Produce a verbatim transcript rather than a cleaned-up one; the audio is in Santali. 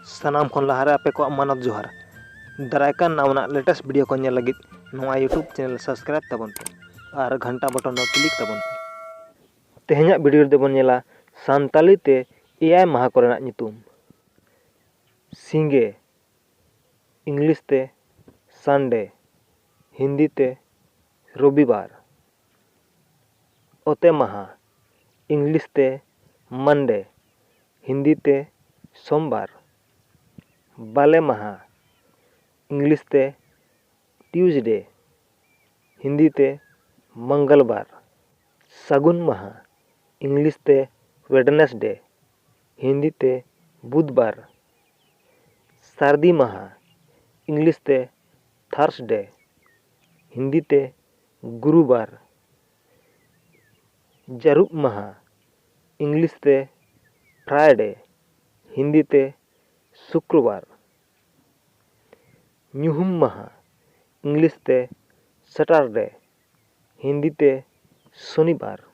ᱥᱟᱱᱟᱢ ᱠᱷᱚᱱ ᱞᱟᱦᱟᱨᱮ ᱟᱯᱮ ᱠᱚᱣᱟᱜ ᱢᱟᱱᱚᱛ ᱡᱚᱦᱟᱨ᱾ ᱫᱟᱨᱟᱭ ᱠᱟᱱ ᱱᱟᱣᱟᱱᱟᱜ latest video ᱠᱚ ᱧᱮᱞ ᱞᱟᱹᱜᱤᱫ ᱱᱚᱣᱟ YouTube channel subscribe ᱛᱟᱵᱚᱱ ᱯᱮ ᱟᱨ ᱜᱷᱟᱱᱴᱟ button ᱫᱚ click ᱛᱟᱵᱚᱱ ᱯᱮ᱾ ᱛᱮᱦᱮᱧᱟᱜ video ᱨᱮᱫᱚ ᱵᱚᱱ ᱧᱮᱞᱟ ᱥᱟᱱᱛᱟᱞᱤ ᱛᱮ ᱮᱭᱟᱭ ᱢᱟᱦᱟ ᱠᱚᱨᱮᱱᱟᱜ ᱧᱩᱛᱩᱢ᱾ ᱥᱤᱸᱜᱮ, English ᱛᱮ Sunday, ᱦᱤᱱᱫᱤ ᱛᱮ ᱨᱚᱵᱤᱵᱟᱨ᱾ ᱚᱛᱮ ᱢᱟᱦᱟ, English ᱛᱮ Monday, ᱦᱤᱱᱫᱤ ᱛᱮ ᱥᱳᱢᱵᱟᱨ᱾ ᱵᱟᱞᱮ ᱢᱟᱦᱟ, English ᱛᱮ Tuesday, ᱦᱤᱱᱫᱤ ᱛᱮ ᱢᱚᱝᱜᱚᱞᱵᱟᱨ᱾ ᱥᱟᱹᱜᱩᱱ ᱢᱟᱦᱟ, English ᱛᱮ Wednesday, ᱦᱤᱱᱫᱤ ᱛᱮ ᱵᱩᱫᱷᱵᱟᱨ᱾ ᱥᱟᱹᱨᱫᱤ ᱢᱟᱦᱟ, English ᱛᱮ Thursday, ᱦᱤᱱᱫᱤ ᱛᱮ ᱜᱩᱨᱩᱵᱟᱨ᱾ ᱡᱟᱹᱨᱩᱵ ᱢᱟᱦᱟ, English ᱛᱮ Friday, ᱦᱤᱱᱫᱤ ᱛᱮ ᱥᱩᱠᱨᱚᱵᱟᱨ᱾ ᱧᱩᱦᱩᱢ ᱢᱟᱦᱟ, English ᱛᱮ Saturday, ᱦᱤᱱᱫᱤ ᱛᱮ ᱥᱚᱱᱤᱵᱟᱨ᱾